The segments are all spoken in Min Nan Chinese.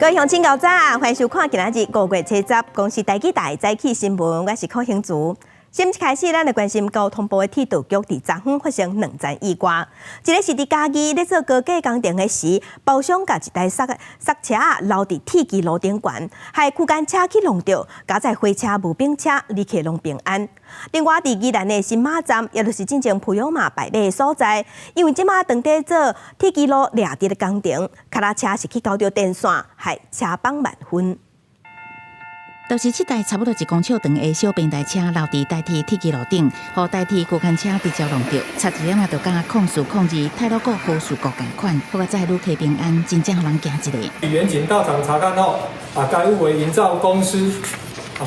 各位鄉親𠢕早，歡迎收看今仔日5月70公視台語台早起新聞，我是柯興竹。新聞開始，咱來關心交通部的鐵道局佇昨昏發生兩樁意外，一个是佇嘉義咧做高架工程的時，包廂共一台剎剎車留佇鐵支路頂懸，害區間車去挵著，加載貨車、無冰車，旅客攏平安。另外，佇宜蘭的新馬站，也就是進前普悠瑪敗馬的所在，因為這馬當地做鐵支路掠直的工程，跤踏車是去勾著電線，害車崩萬分。就是這台差不多1公尺長的小平台車留佇台鐵鐵支路頂，予台鐵區間車直接挵著，差一點仔就佮0402太魯閣號事故仝款，好佳哉旅客平安，真正予人驚一下。員警到場查看後，該物為營造公司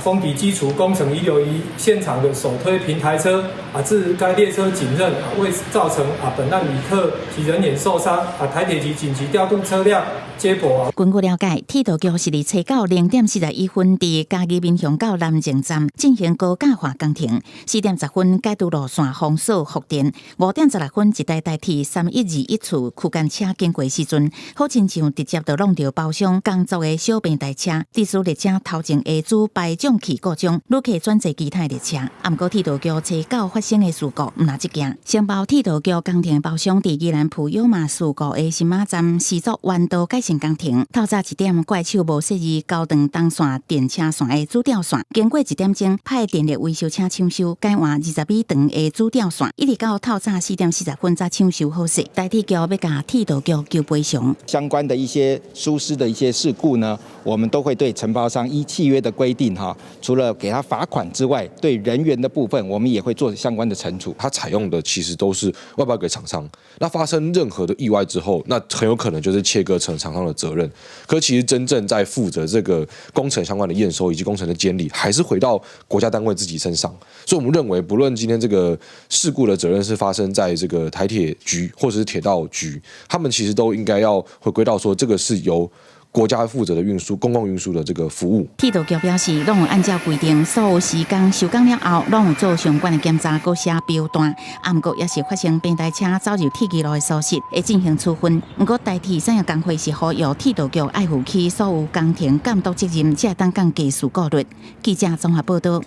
封底基礎工程遺留於現場的手推平台車，自該列車警認未造成本案旅客及人員受傷，台鐵局緊急調度車輛接駁。根據了解，鐵道局是佇初九0點41分，佇嘉義民雄到南靖站進行高架化工程。4點10分解除路線封鎖復電。5點16分，一台台鐵3121次區間車經過時陣，好親像直接就挵著包廂工作的小平台車，致使列車頭前的主排障器故障，旅客轉坐其他列車。毋過鐵道局初九發生的事故，毋但這件，承包鐵道局工程包廂佇宜蘭普悠瑪事故的新馬站施作彎道改善工程，透早1點怪手無設置高長銅線電車線的主吊線，經過1點鐘派電力維修車搶修，改換20米長的主吊線，一直到透早4點40分才搶修好勢。台鐵局欲共鐵道局求賠償。相關的一些疏失的一些事故呢，我們都會對承包商依契約的規定，哈，除了給他罰款之外，對人員的部分，我們也會做相關的懲處。他採用的其實都是外包給廠商，那發生任何的意外之後，那很有可能就是切割成廠商的責任。可其實真正在負責這個工程相關的驗收以及工程的監理，還是回到國家單位自己身上。所以，我們認為，不論今天這個事故的責任是發生在這個台鐵局或者是鐵道局，他們其實都應該要回歸到說，這個是由國家負責的運輸、公共運輸的這個服務。鐵道局表示，攏有按照規定，所有施工收工了後，攏有做相關的檢查，閣寫標單。毋過，若是發生平台車走入鐵支路的疏失，會進行處分。毋過，台鐵產業工會是呼籲鐵道局愛負起所有工程監督責任，才會當降低事故率。記者綜合報道。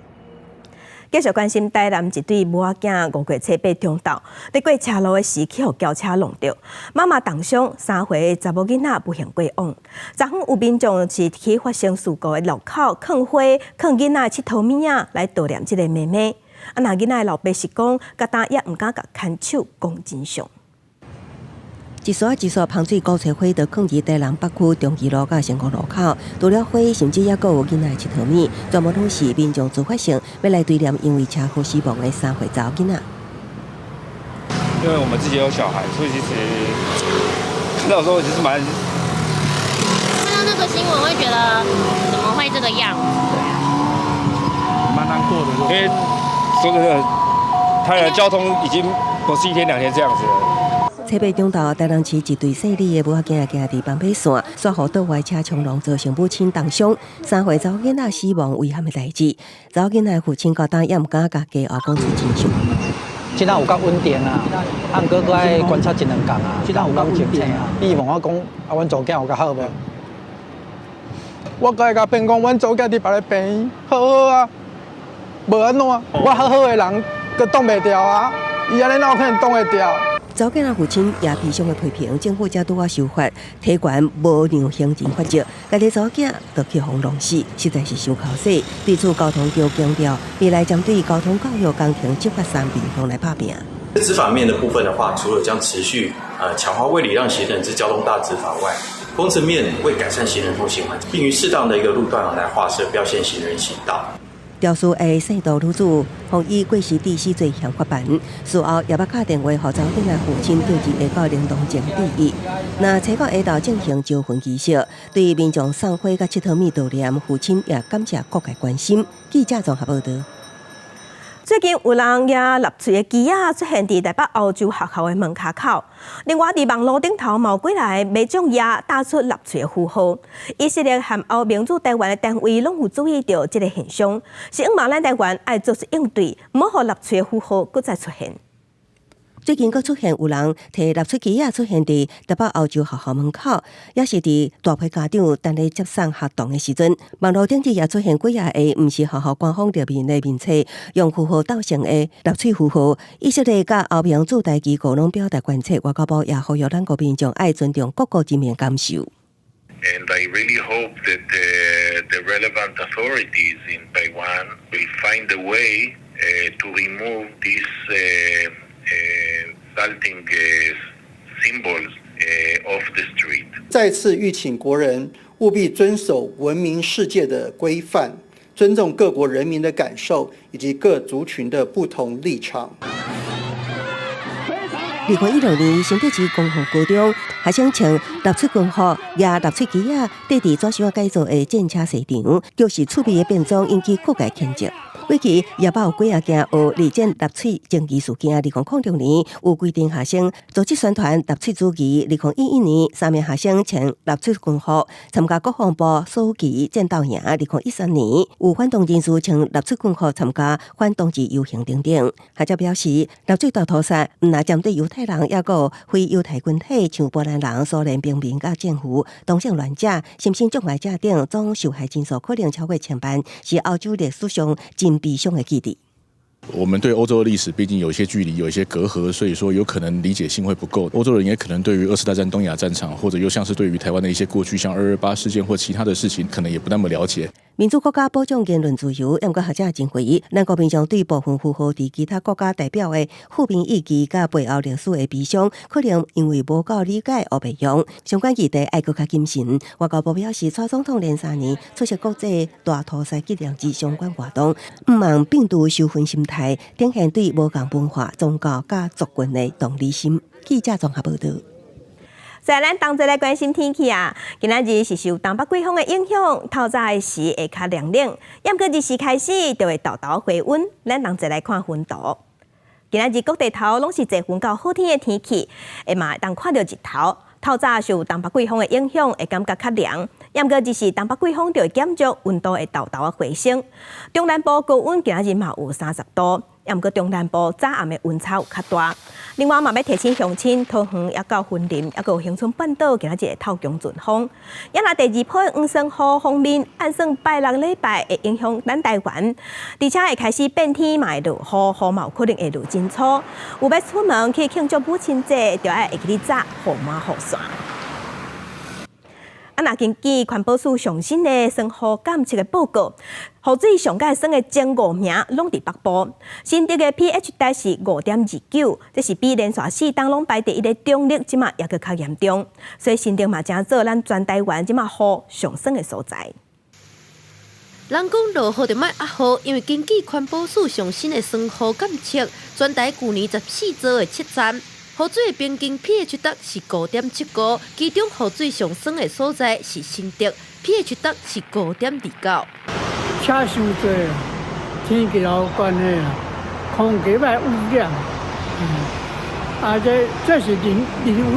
繼續關心台南一對母仔囝5月78中晝，佇過車路的時去予轎車挵著，媽媽重傷，3歲查某囡仔不幸過往。昨昏有民眾是去發生事故的路口囥花、囥囡仔𨑨迌物仔來悼念這个妹妹。啊，若囡仔的老爸是講，佮今也毋敢共牽手講真相。一束一束芳水鼓吹花就囥佇台南北區中旗路佮成功路口，除了花，甚至猶閣有囡仔𨑨迌物，全部攏是民眾自發性欲來追念因為車禍死亡的3歲查某囡仔。因為我們自己有小孩，所以其實看到時候其實蠻看到那個新聞會覺得怎麼會這個樣子？蠻難過的，因為說真的，台南交通已經不是一天兩天這樣子了。初八中晝，台南市一對細膩的母仔囝行佇斑馬線，煞予倒歪車衝撞，造成母親重傷，3歲查某囡仔死亡遺憾的代誌。查某囡仔父親到今也毋敢共家後講出真相。這擺有較穩定啊，啊，毋過閣愛觀察一兩工啊，這擺有較穩定啊。你問我講，啊，阮查某囝有較好無？我閣會共騙講，阮查某囝佇別个病院好好啊，無按怎，我好好的人，閣擋袂牢啊，伊按呢哪有可能擋會牢？查某囝仔父親也悲傷的批評政府才拄仔修法，提懸無讓行人罰則，家己查某囝就去予弄死，實在是傷可惜。對此，交通局強調，未來將對交通教育工程執法三面向來拍拚。執法面的部分的話，除了將持續強化未禮讓行人之交通大執法外，工程面為改善行人通行環境，並於適當的一個路段來劃設標線行人行道。肇事的姓杜女子，予以過失致死罪嫌法辦。事後也捌敲電話予查某囡仔父親，叫伊下到靈堂前致意。那初九下晝進行招魂儀式，對民眾送花佮𨑨迌物悼念，父親也感謝各界關心。記者綜合報道。最近有人舉納粹的旗仔出現佇台北歐洲學校的門跤口，另外佇網路頂頭嘛有幾个民眾也打出納粹的符號。以色列和歐盟駐台灣的單位攏有注意著這个現象，希望咱台灣愛做出應對，毋予納粹的符號閣再出現。最近閣出現有人提納粹旗仔出現佇台北歐洲學校門口，也是佇大批家長等咧接送學童的時陣，網路頂頭也出現幾仔个毋是學校官方列面的面冊，用符號鬥成的納粹符號。以色列佮歐盟駐台機構攏表達關切，外交部也呼籲咱國民眾愛尊重各國人民感受。 And I really hope that the relevant authorities in Taiwan will find a way to remove these insulting symbols off the street. 再次籲請國人務必遵守文明世界的規範，尊重各國人民的感受以及各族群的不同立場。2016年，新北市光復高中學生穿納粹軍服、攑納粹旗仔，綴佇左手改造的戰車賽場，就是趣味的變裝，引起各界譴責。過去也捌有幾仔件學二戰納粹爭議事件。2006年有規定學生組織宣傳納粹主義。2011年，三名學生穿納粹軍服參加國防部暑期戰鬥營。2013年有反同人士穿納粹軍服參加反同志遊行等等。學者表示，納粹大屠殺毋但針對猶太人，抑閣有非猶太群體，像波蘭人、蘇聯平民佮戰俘、同性戀者、身心障礙者等，總受害人數可能超過千萬，是歐洲歷史上真悲傷的記憶。我們對歐洲的歷史畢竟有一些距離，有一些隔閡，所以說有可能理解性會不夠。歐洲人也可能對於二次大戰東亞戰場，或者又像是對於台灣的一些過去，像二二八事件或其他的事情，可能也不那麼了解。民主國家保障言論自由，毋過學者認為，咱國民眾對部分符號佇其他國家代表的負面意義佮背後歷史的悲傷，可能因為無夠理解而袂用。相關議題愛閣較謹慎。外交部表示，蔡總統連3年出席國際大屠殺紀念日相關活動，毋望摒除仇恨心態，展現對無仝文化、宗教佮族群的同理心。記者綜合報導。再來，咱同齊來關心天氣啊！今仔日是受東北季風的影響，透早的時會較涼冷，毋過日時開始就會沓沓回溫。咱同齊來看雲圖。今仔日各地頭攏是濟雲到好天的天氣，會嘛會當看著日頭。透早受東北季風的影響，會感覺較涼。毋過日時東北季風就會減弱，溫度會沓沓回升。中南部高溫今仔日嘛有30度。毋過中南部早暗的溫差有較大。另外嘛欲提醒鄉親，桃園抑到雲林，抑閣有恆春半島，今仔日會透強陣風。抑若第二波黃酸雨鋒面，按算拜六禮拜會影響咱台灣，而且會開始變天，嘛會落雨，雨嘛有可能會落真粗。有欲出門去慶祝母親節，就愛會記得紮雨帽雨傘。啊，若根據環保署上新的酸雨監測的報告，雨水上蓋酸的前五名攏佇北部。新竹的 pH 值是5.29，這是比連續4冬攏排第一的中壢，這馬猶閣較嚴重。所以新竹嘛成做咱全台灣這馬雨上酸的所在。人講落雨就莫壓雨，因為根據環保署上新的酸雨監測，全台舊年14座的測站，雨水的平均 pH 值是5.75，其中雨水上酸的所在是新竹，pH 值是5.29。車傷濟，天氣有關係啊，空氣歹污染，啊這是人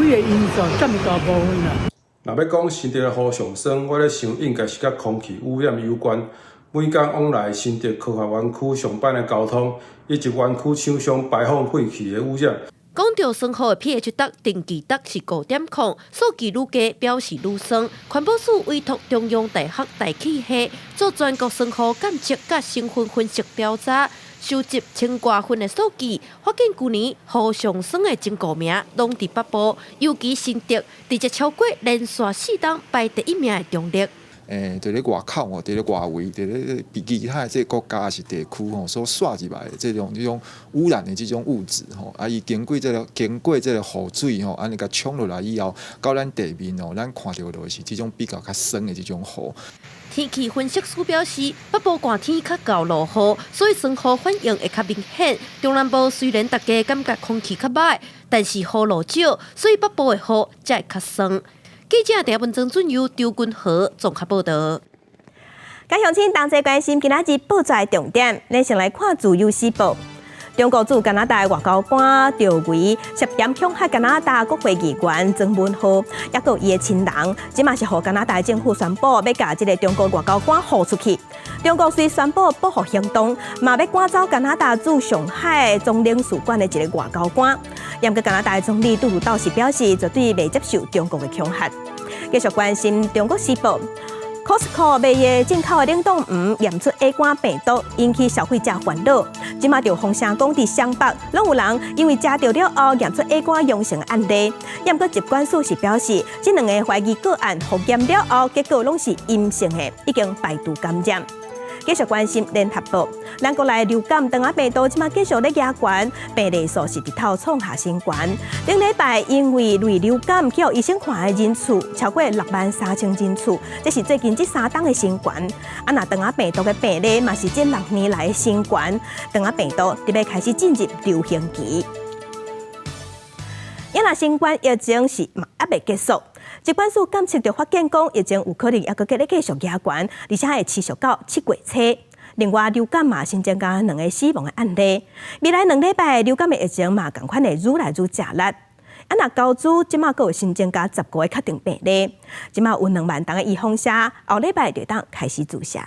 為的因素佔大部分啦。若欲講新竹的雨上酸，我咧想應該是佮空氣污染有關。每工往來新竹科學園區上班的交通，以及園區廠商排放廢氣的污染。講著酸雨的 pH 值定期值是5.0，數據愈低表示愈酸。環保署委託中央大學大氣系做全國酸雨監測佮成分分析調查，收集千外份的數據，發現舊年雨上酸的前五名攏佇北部，尤其新竹直接超過連續4冬排第一名的中壢。佇咧外口吼，佇咧外圍，佇咧比其他的這個國家抑是地區吼，所紲入來的這種污染的這種物質吼，啊，伊經過這個雨水吼，按呢共沖落來以後，到咱地面吼，咱看著就是這種比較較酸的這種雨。天氣分析師表示，北部寒天較𠢕落雨，所以酸雨反應會較明顯。中南部雖然大家感覺空氣較䆀，但是雨落少，所以北部的雨才會較酸。記者鄭文曾俊佑、張君和綜合報導。佮鄉親同齊關心今仔日報紙的重點，咱先來看《自由時報》。中國駐加拿大外交官趙維涉嫌恐嚇加拿大國會議員莊文浩，抑閣有伊的親人，這馬是予加拿大政府宣布欲共這个中國外交官予出去。中國隨宣布報復行動，嘛欲趕走加拿大駐上海總領事館的一个外交官。毋過加拿大總理杜魯道是表示，絕對袂接受中國的恐嚇。繼續關心中國時報，Costco 賣的進口的冷凍魚驗出 A 肝病毒，引起消費者煩惱。這馬就風聲講佇雙北，攏有人因為食著了後驗出 A 肝陽性案例。毋過疾管署是表示，這兩个懷疑個案複驗了後，結果攏是陰性的，已經排除感染。繼續關心聯合報，咱國內流感腸仔病毒這馬繼續咧加懸，病例數是直透創下新懸。頂禮拜因為類流感去予醫生看的人次超過6萬3千人次，這是最近這3冬的新懸。啊，若腸仔病毒的病例嘛是這6年來的新懸，腸仔病毒特別開始進入流行期。啊，若新冠疫情是嘛猶未結束。疾管署監測著發現講，疫情有可能猶閣繼續加懸，而且會持續到7月初。另外，流感嘛新增加兩个死亡的案例。未來兩禮拜流感的疫情嘛仝款會愈來愈食力。啊，若猴子這馬閣有新增加15个確診病例，這馬有2萬筒的預防射，後禮拜就當開始注射。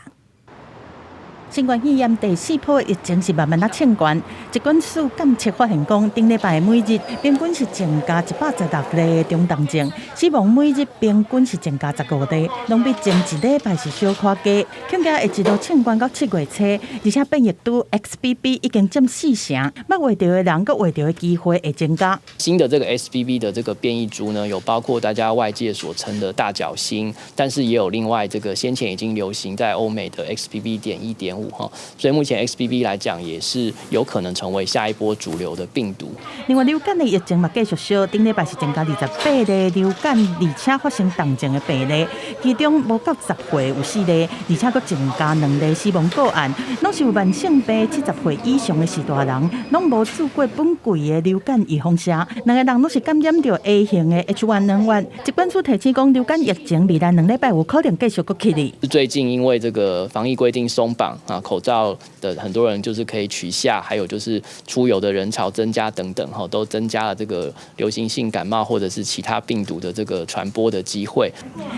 新冠肺炎第四波疫情是慢慢仔衝懸，疾管署監測發現講，頂禮拜每日平均是增加116例中重症，死亡每日平均是增加15例，攏比前一禮拜是小可低。恐驚會一路衝懸到7月初，而且變異株 XBB 已經佔四成，捌患著的人閣患著的機會會增加。新的這個 XBB 的這個變異株呢，有包括大家外界所稱的大角星，但是也有另外這個先前已經流行在歐美的 XBB.1.5哈，所以目前 XBB 來講也是有可能成為下一波主流的病毒。另外，流感的疫情嘛繼續燒，頂禮拜是增加28例流感，而且發生重症的病例，其中無夠10歲有四例，而且閣增加兩例死亡個案，攏是有慢性病70歲以上的序大人，攏無注過本季的流感預防射，兩个人攏是感染著 A 型的 H1N1。疾管署提醒講，流感疫情未來兩禮拜有可能繼續閣起哩。最近因為這個防疫規定鬆綁啊，口罩的很多人就是可以取下，還有就是出遊的人潮增加等等，哈，都增加了這個流行性感冒或者是其他病毒的這個傳播的機會。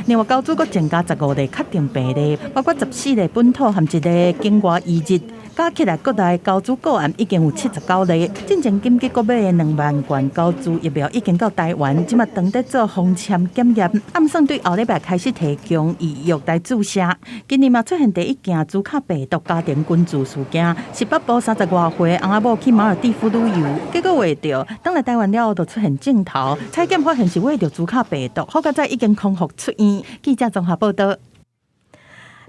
另外，猴子閣增加15例確定病例，包括14例本土和一例境外移入。加起來，國內猴子個案已經有79例。進前緊急購買的2萬罐猴子疫苗已經到台灣，這馬等咧做封籤檢驗。按算對後禮拜開始提供預約來注射。今年嘛出現第一件茲卡病毒家庭群聚事件，是北部30外歲翁仔某去馬爾地夫旅遊，結果患著，轉來台灣了後就出現症頭，採檢發現是患著茲卡病毒，好佳哉已經康復出院。記者綜合報道。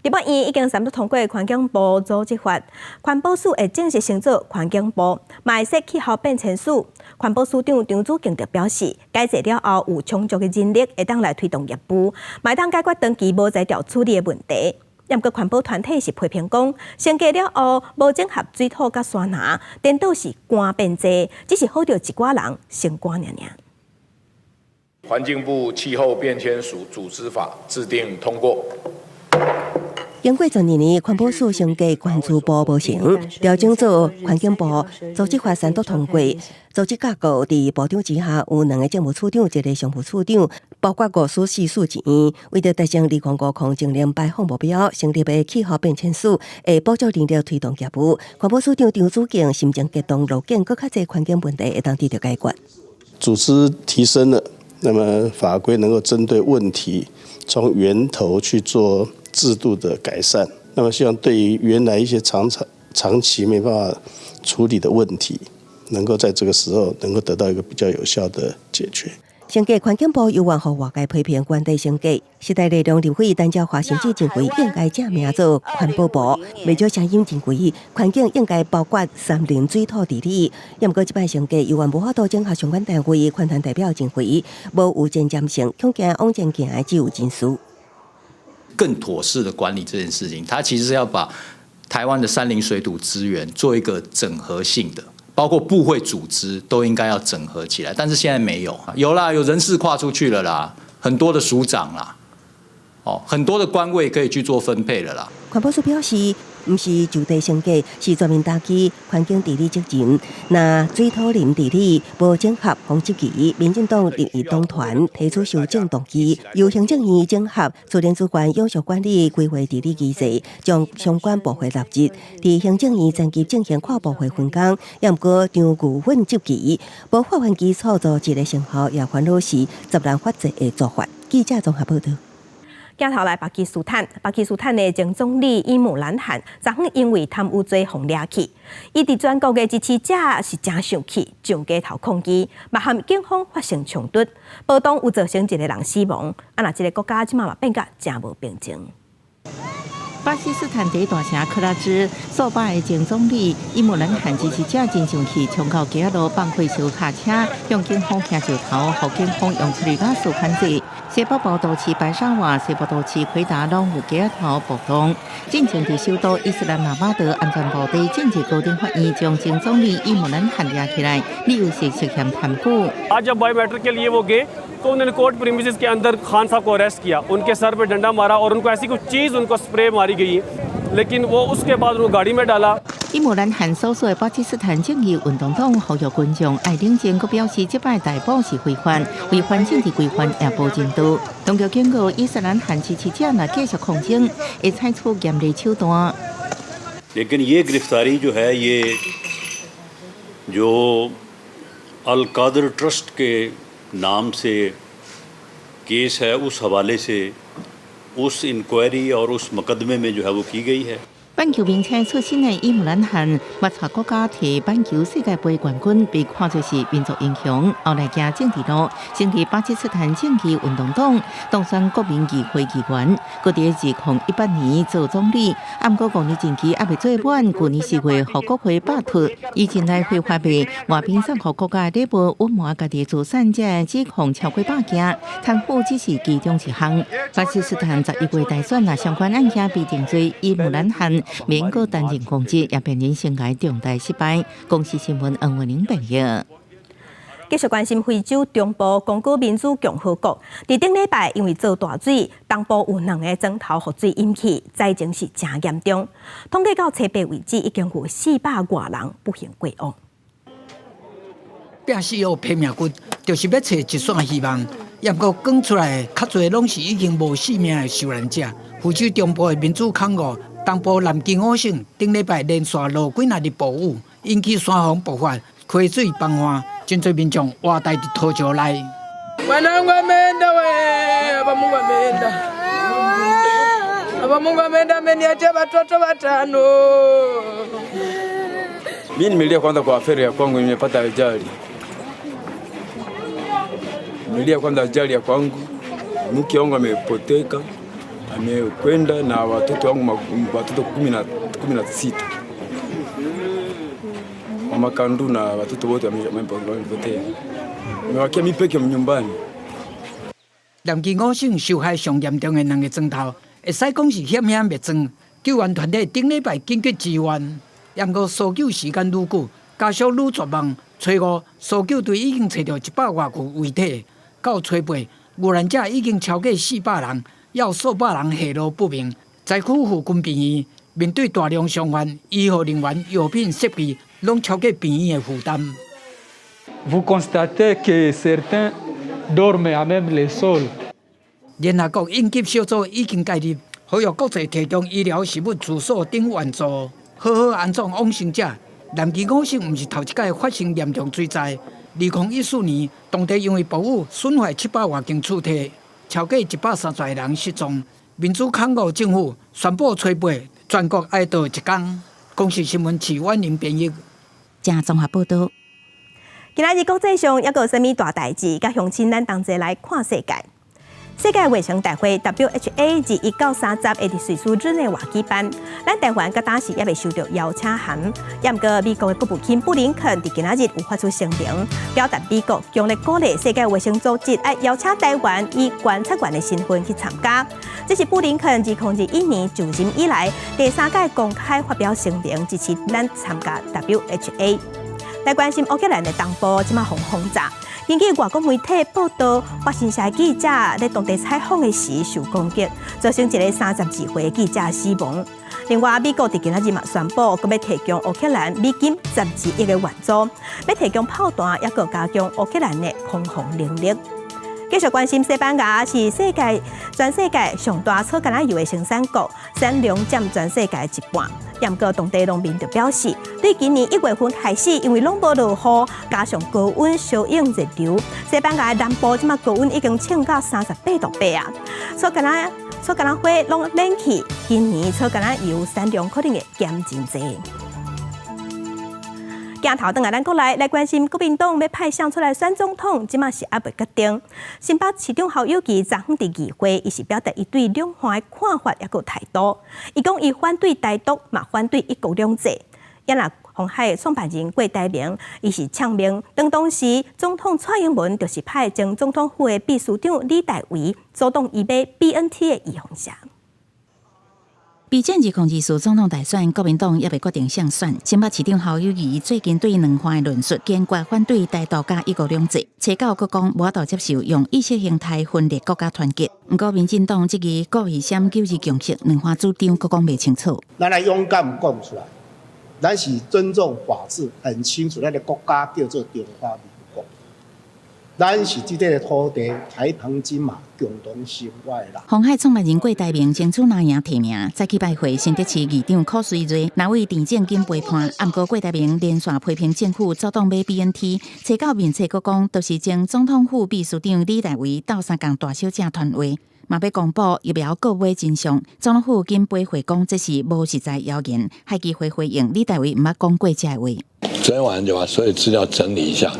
立法院已經三讀通過環境部組織法，環保署會正式升做環境部，嘛會設氣候變遷署。環保署長張主敬就表示，改制了後有充足的人力會當來推動業務，嘛會當解決長期無才調處理的問題。毋過環保團體是批評講，升格了後無整合水土佮山林，顛倒是官變濟，只是好著一寡人升官爾爾。環境部氣候變遷署組織法制定通過。經過12年，環保署升格關注部無成，調整做環境部組織法三讀通過。組織架構佇部長之下有兩个政務處長，一个常務處長，包括五司四署一院。為著達成2050淨零排放目標，成立的氣候變遷署會補足人力推動業務。環保署長張主敬心情激動，樂見閣較濟環境問題會當得著解決。組織提升了，那麼法規能夠針對問題，從源頭去做制度的改善，那麼希望對於原來一些長長長期沒辦法處理的問題，能夠在這個時候能夠得到一個比較有效的解決。升格環境部猶原予外界批評原地升格，時代力量立委陳椒華甚至認為應該正名做環保部，袂少聲音認為環境應該包括森林、水土治理。毋過這擺升格猶原無法度整合相關單位，環團代表認為無有前瞻性，恐驚往前行的只有人事。更妥適的管理這件事情，它其實是要把台灣的山林水土資源做一個整合性的，包括部會組織都應該要整合起來，但是現在沒有，有啦，有人事跨出去了啦，很多的署長啦，哦，很多的官位可以去做分配了啦。環保署表示，毋是就地升格，是全面打擊環境治理責任。若水土林治理無整合予質疑，民進黨立院黨團提出修正動議，由行政院整合自然資源永續管理規劃治理機制，將相關部會納入，佇行政院層級進行跨部會分工。也毋過張裕芬質疑，無法源基礎做一个成效，也煩惱是十人法則的做法。記者綜合報道。鏡頭來巴基斯坦，巴基斯坦的前總理伊姆蘭汗，昨昏因為貪污罪予掠去，伊佇全國的支持者是誠生氣，上街頭抗議，嘛和警方發生衝突，報道有造成一個人死亡。啊，若這个國家這馬嘛變甲誠無平靜。巴基斯坦第一大城克拉芝，數百个前總理伊姆蘭汗支持者真生氣，衝到街仔路放火燒卡車，向警方擲石頭，予警方用催淚ガス反制。西北部都市白沙瓦、西部都市奎達攏有街頭暴動。進前佇首都伊斯蘭阿巴德安全部隊進入高等法院，將前總理伊姆蘭汗掠起來，理由是涉嫌貪腐。 आज जब बायोमेट्रिक के लिए वो गए तो उन्होंने court premises के अंदर खान साहब को अरेस्ट किया, उनके सर पे डंडा मारा और उनको ऐसी कुछ चीज़ उनको स्प्रे मारी गई, लेकिन वो उसके बाद उनको गाड़ी में डाला。伊姆蘭汗所屬的巴基斯坦正義運動黨呼籲群眾愛冷靜，閣表示這擺逮捕是非法，違反政治規範也無人道。當局警告伊斯蘭汗支持者若繼續抗爭，會採取嚴厲手段。 लेकिन ये गिरफ्तारी जो है ये जो अल कादर ट्रस्ट के नाम से केस है, उस हवाले से उस इंक्वायरी और उस मुकदमे में जो है वो की गई है。板球明星出身的伊姆蘭汗，捌帶國家提板球世界盃冠軍，被看作是民族英雄。後來行政治路，成立巴基斯坦正義運動黨，當選國民議會議員。閣佇2018年做總理，毋過5年任期猶未做滿，舊年4月予國會罷黜。以前來非法賣外賓送予國家禮物，隱瞞家己資產，這指控超過百件，貪腐只是其中一項。巴基斯坦11月大選，若相關案件被定罪，伊姆蘭汗免閣擔任公職，也面臨生涯重大失敗。公視新聞黃文玲編譯。繼續關心非洲中部剛果民主共和國，佇頂禮拜因為做大水，東部有兩個莊頭予水淹去，災情是誠嚴重。統計到初八為止，已經有400外人不幸過往。拼死予拼命骨，就是欲揣一線希望。毋過趕出來較濟攏是已經無性命的受難者。非洲中部的民主康戈東部南基伍省頂禮拜連續落幾若日暴雨，引起山洪爆發、溪水崩泛，真濟民眾活待佇土石內。 Mwanangu ameenda we, baba Mungu ameenda. Baba Mungu ameenda, ameniachia watoto watano. Mimi nimelia kwanza kwa aferi ya kwangu, nimepata ajali. Nimelia kwanza ajali ya kwangu, mke wangu amepoteka, amekwenda na watoto wangu, watoto 16. Mama Kandu na watoto wote wamepotea. Nimewakia mimi peke nyumbani。南基伍省受害上嚴重的兩个莊頭，會使講是險險滅莊。救援團體頂禮拜緊急支援，毋過搜救時間愈久，家屬愈絕望。初五，搜救隊已經揣著100外具遺體，到初八，遇難者已經超過400人，猶有數百人下落不明。災區附近病院面對大量傷患，醫護人員、藥品設備攏超過病院的負擔。 Vous constatez que certains dorment à même le sol。聯合國應急小組已經介入，呼籲國際提供醫療、食物、住所等援助，好好安葬往生者。南基伍省毋是頭一擺發生嚴重水災，2014年當地因為暴雨損壞700外間厝體，超過130個人失蹤。民主康戈政府宣布初八全國哀悼一工。公視新聞徐婉玲編譯。正綜合報道。今仔日國際上猶閣有啥物大代誌？佮鄉親咱同齊來看世界。世界衛生大會 （WHA）自1到30會佇瑞士日內瓦舉辦。咱台灣佮當時猶未收著邀請函。毋過美國的國務卿布林肯佇今仔日有發出聲明，表達美國強烈鼓勵世界衛生組織愛邀請台灣以觀察員的身份去參加。這是布林肯自2021年就任以來第三擺公開發表聲明，支持咱參加 WHA。來關心烏克蘭的東部，這馬予轟炸。根據外國媒體報道，法新社記者佇當地採訪的時受攻擊，造成一个32歲記者死亡。另外，美國佇今仔日嘛宣布，閣欲提供烏克蘭美金12億的援助，欲提供炮彈，抑閣加強烏克蘭的空防能力。繼續關心西班牙是世界全世界上大草橄欖油的生產國，產量佔全世界一半。毋過當地農民就表示，對今年1月份開始，因為攏無落雨，加上高溫相映熱流，西班牙南部這馬高溫已經衝到38.8度啊！草橄欖花攏冷去，今年草橄欖油產量可能會減真濟。鏡頭轉來咱國內來關心國民黨欲派誰出來選總統，這馬是猶未決定。新北市長侯友宜昨昏佇議會，伊是表達伊對兩岸的看法抑閣態度。伊講伊反對台獨，嘛反對一國兩制。也若鴻海創辦人郭台銘，伊是嗆命，當時總統蔡英文就是派前總統府的秘書長李大維阻擋伊買 BNT 的預防射。備戰2024總統大選，國民黨猶未決定誰選。新北市長侯友宜最近對兩岸的論述，堅決反對台獨佮一國兩制。初九閣講無法度接受用意識形態分裂國家團結。毋過民進黨質疑國瑜閃92共識，兩岸主張閣講袂清楚。咱來勇敢講出來，咱是尊重法治，很清楚，咱的國家叫做中華民國。咱是這塊土地抬頭金馬共同生活的人。鴻海創辦人郭台銘爭取藍營提名，再去拜會新竹市議長柯瑞瑞，藍委陳正金陪伴。毋過郭台銘連續批評政府阻擋買 BNT，初九面冊閣講，就是前總統府秘書長李大維鬥相共大小姐傳話，嘛欲公布疫苗購買真相。總統府緊回回講這是無實在謠言，海基會回應李大維毋捌講過這話。昨天晚上就把所有資料整理一下，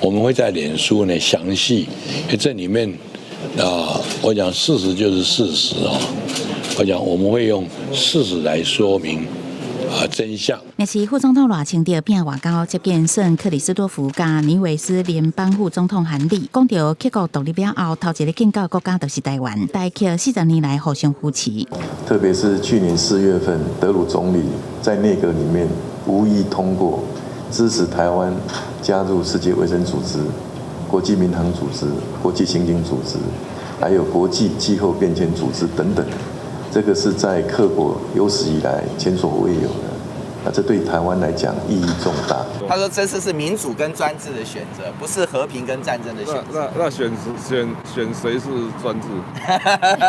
我們會在臉書呢詳細，因為這裡面啊，我講事實就是事實哦。我講我們會用事實來說明啊真相。若是副總統賴清德拚外交接見聖克里斯多福佮尼維斯聯邦副總統韓禮，講著克國獨立了後，頭一个建交國家就是台灣，台客40年來互相扶持。特別是去年4月份，德魯總理在內閣裡面無異議通過支持台灣加入世界衛生組織、國際民航組織、國際刑警組織，還有國際氣候變遷組織等等，這個是在克國有史以來前所未有的。那這對台灣來講意義重大。他說：這次是民主跟專制的選擇，不是和平跟戰爭的選擇。那選誰是專制？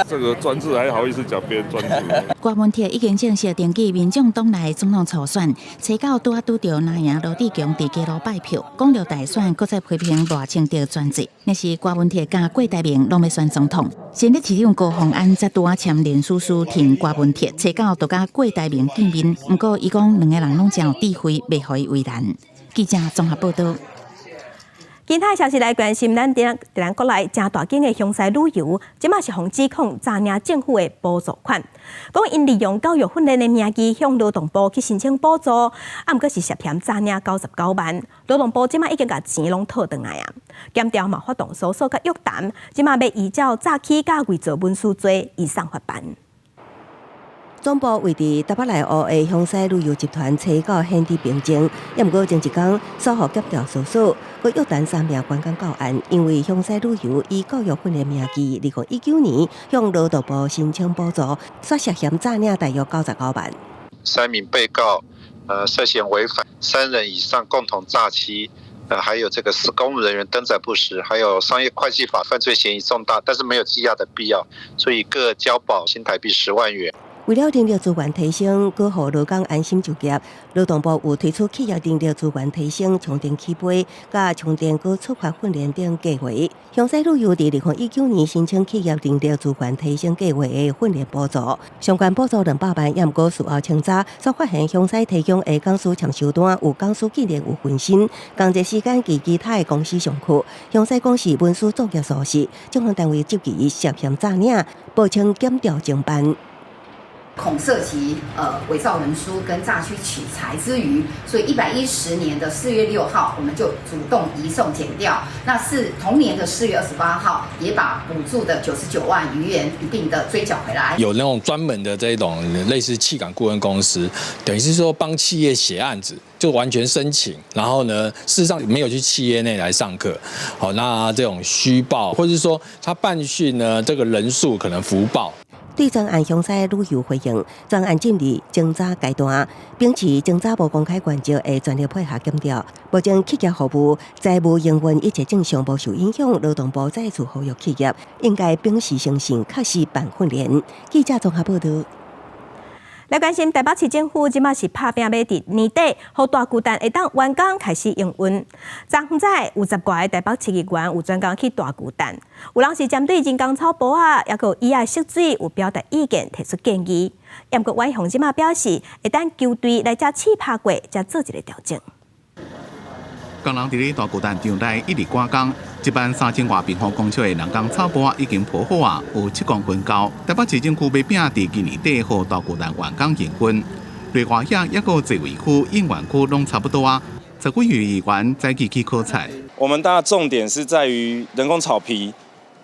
這個專制還好意思講別人專制？郭文鐵已經正式登記民眾黨內總統初選，初九拄仔拄著藍營羅智強佇基隆拜票，講著大選，閣再批評賴清德專制。若是郭文鐵佮郭台銘攏欲選總統，新竹市長高虹安則拄仔簽連署書挺郭文鐵，初九就佮郭台銘見面。毋過伊講兩个人攏真有智慧，袂予伊為難。記者綜合報道。其他消息來關心，咱佇咱國內誠大間的香西旅遊，這馬是予指控詐領政府的補助款，講𪜶利用教育訓練的名義向勞動部去申請補助，啊，毋過是涉嫌詐領99萬。勞動部這馬已經共錢攏討轉來啊，檢調嘛發動搜索佮約談，這馬欲依照詐欺佮偽造文書罪移送法辦。總部位佇台北內湖的香西旅遊集團，初九陷佇平靜，也毋過前一工所予檢調搜索，閣約談三名關工教案，因為香西旅遊以教育訓練名義，2019年向勞動部申請補助，煞涉嫌詐領大約99萬。三名被告，涉嫌違反三人以上共同詐欺，還有這個是公務人員登載不實，還有商業會計法犯罪嫌疑重大，但是沒有羈押的必要，所以各交保新台幣10萬元。為了人力資源提升，閣予勞工安心就業，勞動部有推出企業人力資源提升充電起飛、佮充電閣觸發訓練等計畫。香西旅遊佇2019年申請企業人力資源提升計畫的訓練補助，相關補助200萬，也毋過事後清查，煞發現香西提供的講師簽收單有講師竟然有分身，仝一時間佇其他的公司上課。香西講是文書作業屬實，中方單位質疑涉嫌詐領，報請檢調偵辦。恐涉及偽造文書跟詐欺取財之虞，所以110年的4月6號，我們就主動移送檢調。那是同年的4月28號，也把補助的99萬餘元一併的追繳回來。有那種專門的這種類似企管顧問公司，等於是說幫企業寫案子，就完全申請，然後呢，事實上沒有去企業內來上課。好，那這種虛報，或者是說他辦訓呢，這個人數可能浮報。對專案詳細旅遊回應，專案進入偵查階段，秉持偵查無公開原則，會全力配合檢調。目前企業服務、財務營運一切正常，無受影響。勞動部再次呼籲企業應該秉持誠信，確實辦訓練。記者綜合報導。來關心台北市政府這馬是拍拚欲佇年底，予大巨蛋會當完工開始營運。昨昏早有十外个台北市議員有專工去大巨蛋，有人是針對人工草埔仔，抑閣椅仔縮水有表達意見，提出建議。毋過遠雄這馬表示，會等球隊來遮試拍過，才做一个調整。工人佇咧大巨蛋場內一直趕工，1萬3000外平方公尺的人工草埔已經鋪好啊，有7公分高。台北市政府欲拼佇今年底予大巨蛋完工營運，內外遐抑閣座位區、應援區攏差不多啊。十幾位議員早起去考察。我們大重點是在於人工草皮，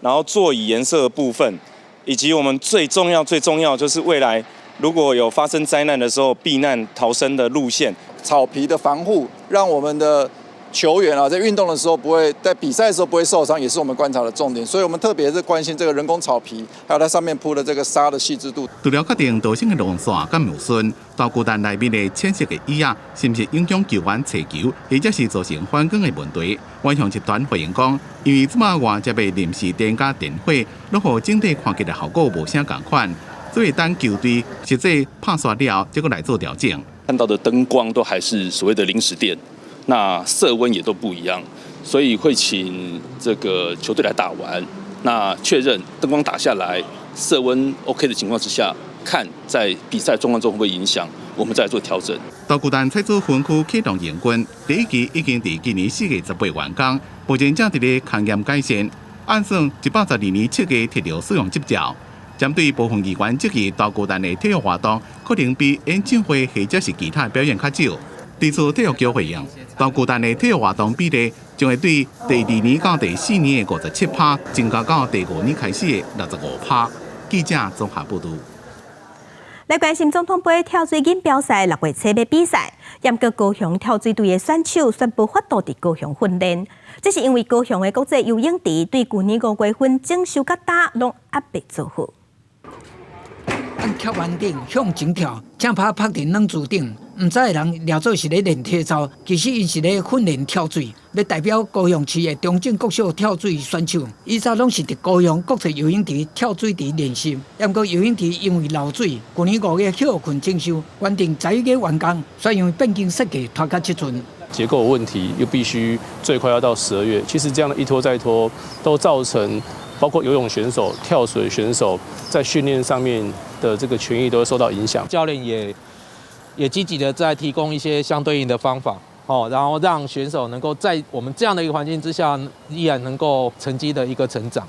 然後座椅顏色的部分，以及我們最重要、最重要就是未來如果有發生災難的時候避難逃生的路線。草皮的防護，讓我們的球員啊，在運動的時候不會，在比賽的時候不會受傷，也是我們觀察的重點。所以，我們特別是關心這個人工草皮，還有它上面鋪的這個沙的細緻度。除了確定導線的路線佮無順，大巨蛋內面的淺色的椅仔，是毋是影響球員揣球，或者是造成反光的問題？遠雄集團回應講，因為這馬外接的臨時電佮電火，攏予整體看起來效果無啥仝款，所以等球隊實際拍煞了，才閣來做調整。看到的燈光都還是所謂的臨時電。那色溫也都不一樣，所以會請這個球隊來打完，那確認燈光打下來色溫 OK 的情況之下，看在比賽狀況中會不會影響，我們再來做調整。大巨蛋彩藻分區啟動營運，第一期已經佇今年4月18完工，目前正佇咧勘驗改善，按算112年7月摕著使用執照。針對部分議員質疑大巨蛋的體育活動可能比演唱會或者是其他表演較少。對此，體育局回應，大巨蛋的體育活動比例將會對第二年到第四年的57趴，增加到第五年開始的65趴。記者綜合報導。來關心總統盃跳水錦標賽6月初欲比賽，毋過高雄跳水隊的選手宣布無法度佇高雄訓練，這是因為高雄的國際游泳池對舊年5月份整修到今攏猶未做好。按跳板頂向前跳，正拍拍佇軟柱頂，毋知的人掠做是咧練體操，其實𪜶是咧訓練跳水，欲代表高雄市的中正國小跳水選手。以前攏是佇高雄國際游泳池跳水池練習，毋過游泳池因為漏水，舊年5月歇困整修，原定11月完工，卻因為變更設計拖到這陣。結構有問題，又必須最快要到12月。其實這樣的一拖再拖，都造成包括游泳選手、跳水選手在訓練上面的這個權益都會受到影響。教練也積極的在提供一些相對應的方法，哦，然後讓選手能夠在我們這樣的一個環境之下，依然能夠成績的一個成長。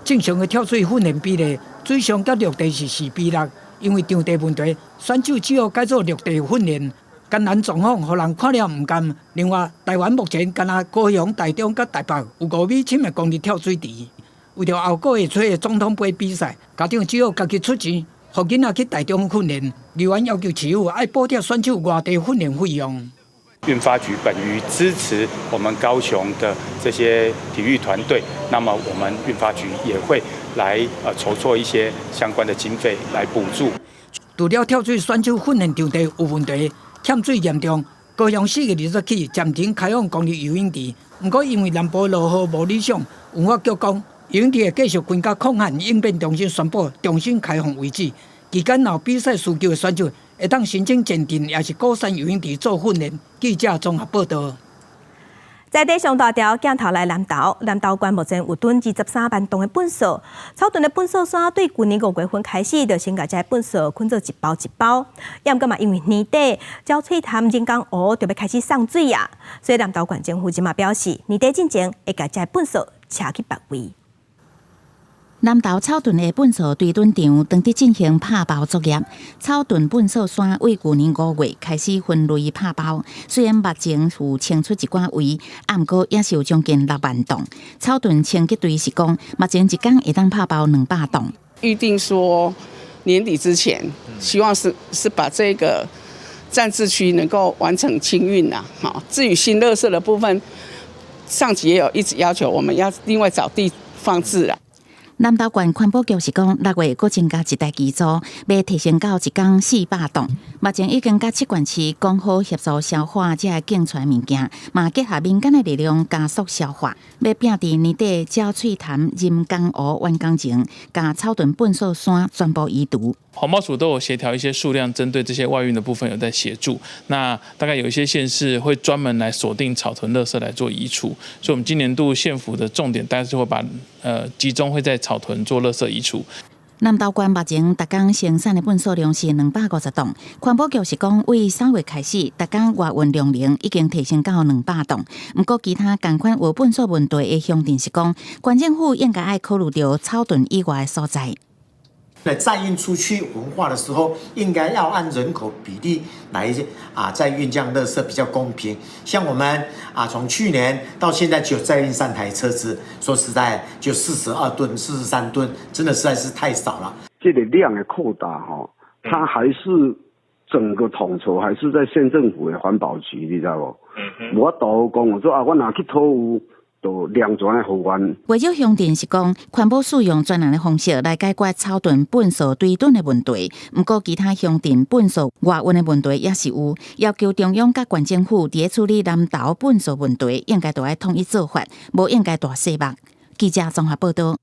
正常的跳水訓練比例，水上佮陸地是4比6，因為場地問題，選手只好改做陸地訓練。艱難狀況，予人看了毋甘。另外，台灣目前干焦高雄、台中佮台北有5米深的公立跳水池。為著後個月初的總統盃比賽，家長只好家己出錢，予囡仔去台中訓練。議員要求市府愛補貼選手外地訓練費用。運發局本於支持我們高雄的這些體育團隊，那麼我們運發局也會來籌措一些相關的經費來補助。除了跳水選手訓練場地有問題，欠水嚴重，高雄4月20起暫停開放公立游泳池。毋過因為南部落雨無理想，運發局講游泳池會繼續關到抗旱應變中心宣布重新開放為止。期間若有比賽需求的選手，會當申請前鎮抑是鼓山游泳池做訓練。記者綜合報導。在地上大條鏡頭來南投，南投縣目前有囤23萬噸的糞埽，草屯的糞埽山對舊年5月份開始，就先共這糞埽捆做一包一包。毋過嘛，因為年底鳥喙潭人工湖就欲開始送水啊，所以南投縣政府這馬表示，年底進前會共這糞埽車去別位。南投草屯的糞埽堆囤場當佇進行拍包作業。草屯糞埽山為舊年5月開始分類拍包，雖然目前有清出一寡位，毋過也是有將近6萬噸。草屯清潔隊是講，目前一工會當拍包200噸。預定說年底之前，希望是把這個暫置區能夠完成清運啦。好，至於新垃圾的部分，上級也有一直要求我們要另外找地放置啦。南投縣環保局是講，6月閣增加一台機組，欲提升到一工400噸。目前已經佮七縣市講好協助消化這个競出物件，嘛結合民間的力量加速消化，欲拼佇年底鳥喙潭人工湖完工前，共草屯糞埽山全部移除。環保署都有協調一些數量，針對這些外運的部分有在協助。那大概有一些縣市會專門來鎖定草屯垃圾來做移除，所以我們今年度縣府的重點，大概是會把集中會在草屯做垃圾移除。南投縣目前逐工生產的糞埽量是250噸，環保局是講，為3月開始，逐工外運量能已經提升到200噸。毋過，其他仝款有糞埽問題的鄉鎮是講，縣政府應該愛考慮著草屯以外的所在。在載運出去焚化的時候，應該要按人口比例來啊，載運這樣垃圾比較公平。像我們啊，從去年到現在就載運3台車子，說實在就42噸、43噸，真的實在是太少了。這個量的擴大吼，它還是整個統籌還是在縣政府的環保局，你知無？無法度講，我說啊，我若去討有。就兩全的方案。袂少鄉鎮是講，環保署用專人的方式來解決草屯糞埽堆囤的問題。毋過，其他鄉鎮糞埽外運的問題也是有，要求中央佮縣政府佇咧處理南投糞埽問題，應該都愛統一做法，無應該大細目。記者綜合報道。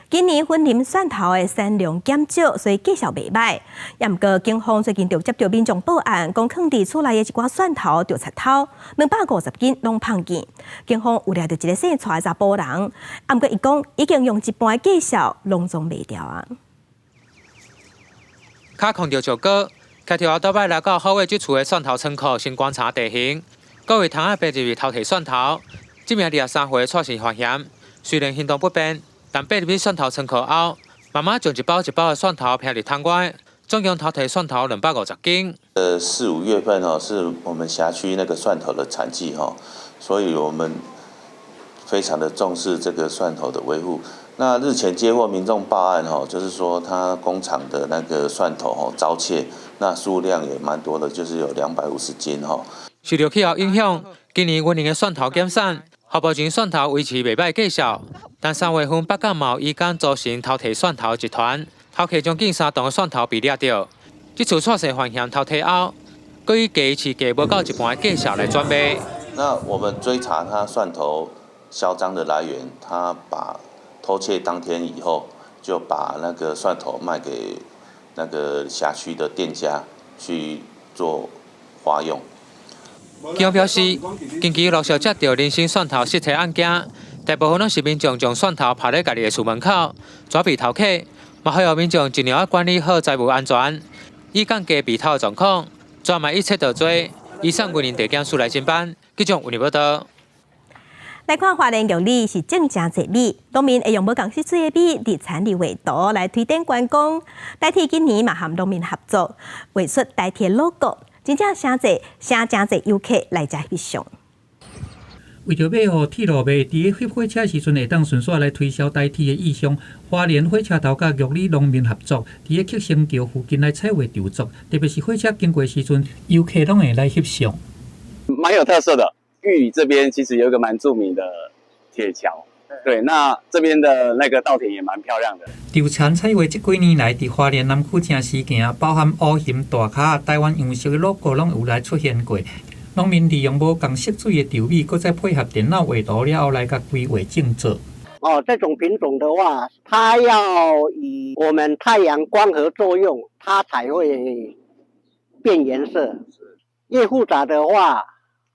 今年雲林蒜頭的產量減少，所以價數袂䆀。也毋過警方最近就接著民眾報案，講囥佇厝內的一寡蒜頭著賊偷，250斤攏胖見。警方有掠著一个姓蔡的查埔人，啊，毋過伊講已經用一半的價數攏總賣掉啊。跤控著石膏，開著後擺來到好尾這厝的蒜頭倉庫，先觀察地形。各位桶仔爬入去偷提蒜頭，這名23歲的蔡姓犯嫌，雖然行動不便。但爬入去蒜頭倉庫後，慢慢將一包一包的蒜頭並入桶外，總共偷提蒜頭250斤。4、5月份哦，是我們轄區那個蒜頭的產季哈，所以我們非常的重視這個蒜頭的維護。那日前接獲民眾報案哈，就是說他工廠的那個蒜頭吼遭竊，那數量也蠻多的，就是有250斤哈。受著氣候影響，今年雲林的蒜頭減產。目前蒜頭維持袂䆀價數，但3月份北港嘛有疑犯組成偷提蒜頭集團，偷提將近3噸的蒜頭被掠著。這次蔡姓犯嫌偷提後，閣以價市價無夠一半的價數來轉賣。那我們追查他蒜頭銷贓的來源，他把偷竊當天以後，就把那個蒜頭賣給那個轄區的店家去做花用。警方表示，近期陸續接著零星蒜頭失竊案件，大部分攏是民眾將蒜頭拋佇家己的厝門口，遮被偷客，嘛呼籲民眾盡量愛管理好財物安全，以降低被偷的狀況。專賣一切到罪，移送雲林地檢署來偵辦。記者溫報道。來看花蓮玉里是種誠濟米，農民會用無仝色水的米佇產地畫圖來推展觀光。台鐵今年嘛和農民合作，畫出台鐵 logo。真正誠濟，誠誠濟遊客來遮翕相。為著欲予鐵路迷佇咧翕火車時陣會當順紲來推銷台鐵的意象，花蓮火車頭佮玉里農民合作，佇咧克星橋附近來彩畫製作，特別是火車經過時陣，遊客攏會來翕相。蠻有特色的。玉里這邊其實有一個蠻著名的鐵橋，對，那這邊的那個稻田也蠻漂亮的。稻田彩畫這幾年來，佇花蓮南區誠時行，包含烏熊、大跤、台灣樣式的 logo 攏有來出現過。農民利用無仝色水的稻米，閣再配合電腦畫圖了後來共規劃種植。哦，這種品種的話，它要以我們太陽光合作用，它才會變顏色。越複雜的話，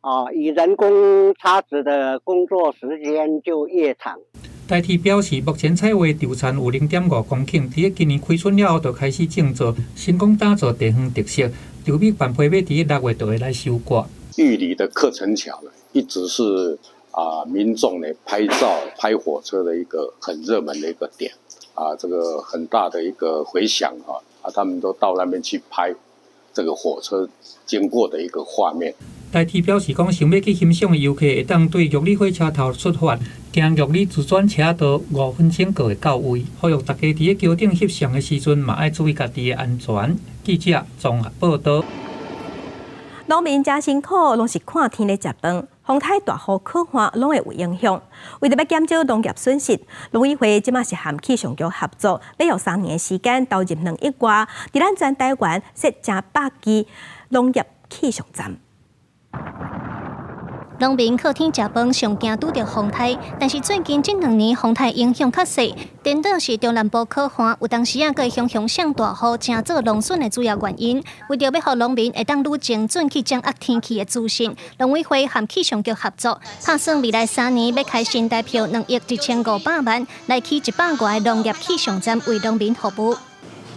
哦，以人工插植的工作時間就越長。台鐵表示，目前彩畫稻田有0.5公頃，佇咧今年開春了後就開始種植，成功打造地方特色。稻米范批欲佇6月就會來收割。玉里的客城橋呢，一直是啊民眾呢拍照拍火車的一個很熱門的一個點，啊，這個很大的一個迴響啊，啊，他們都到那邊去拍這個火車經過的一個畫面。台鐵表示講，想欲去欣賞的遊客會當對玉里火車頭出發，行玉里自轉車道5分鐘就會到位。呼籲大家佇咧橋頂翕相的時陣，嘛愛注意家己的安全。記者綜合報道。農民誠辛苦，攏是看天咧食飯，風颱大雨洘旱攏會有影響。為著欲減少農業損失，農委會這馬是和氣象局合作，欲用3年的時間投入2億外，佇咱全台灣設成百支農業氣象站。農民靠天食飯，上驚拄著風颱，但是最近這兩年風颱影響較細，顛倒是中南部洘旱，有當時仔閣會雄雄上大雨，成做農損的主要原因。為著欲予農民會當愈精準去掌握天氣的資訊，農委會和氣象局合作，拍算未來三年欲開新台票2億1500萬，來起100外个農業氣象站，為農民服務。